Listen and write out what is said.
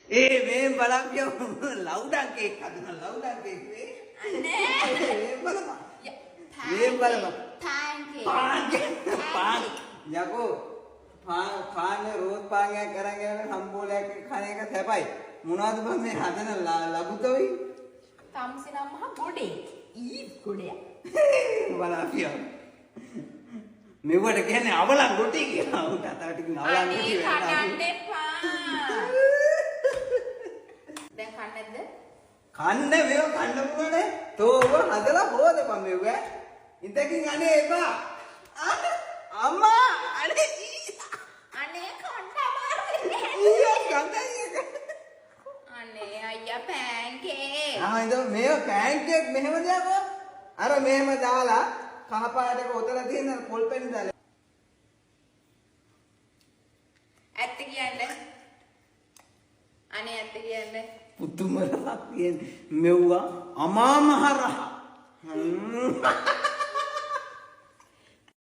ඒ මේ බලපිය ලවුඩන් කේක් හදන ලවුඩන් කේක් නේ. අනේ. මේ බලපන්. මේ බලපන්. පාන් කේක්. පාන් කේක්. පාන්. යකෝ පාන් පාන් රෝස් පාන් එකක් අරන් යන සම්බෝලයක් කන එක සැපයි. මොනවද බං මේ හදන ලබුතොයි? තම්සි නම් මහා ගොඩේ. ඊ ගොඩයක්. බලපිය. මෙවට කියන්නේ අවලං රොටි කියලා. උන්ට තව ටිකකින් අවලං අනේ රොටි වෙනවා. කඩන්න එපා. දැන් කන්නේ නැද්ද? කන්න මේව කන්න පුළුවනේ. තෝව හදලා හොදපන් මෙව්ව. ඉතකින් අනේ එපා. අම්මා අනේ අනේ කන්න අමාරුයි. ඊය ගඳයි එක. අනේ අයියා පෑන් කේක්. ආ ඉතින් මේව පෑන් කේක් මෙහෙම දෙයක්. අර මෙහෙම දාලා කහ පාටක ඔතන තියෙන පොල් පැණි දාලා. ඇත්ත කියන්න. අනේ ඇත්ත කියන්න. පුදුම රසක් තියෙන මෙව්වා අමා මහ රහ.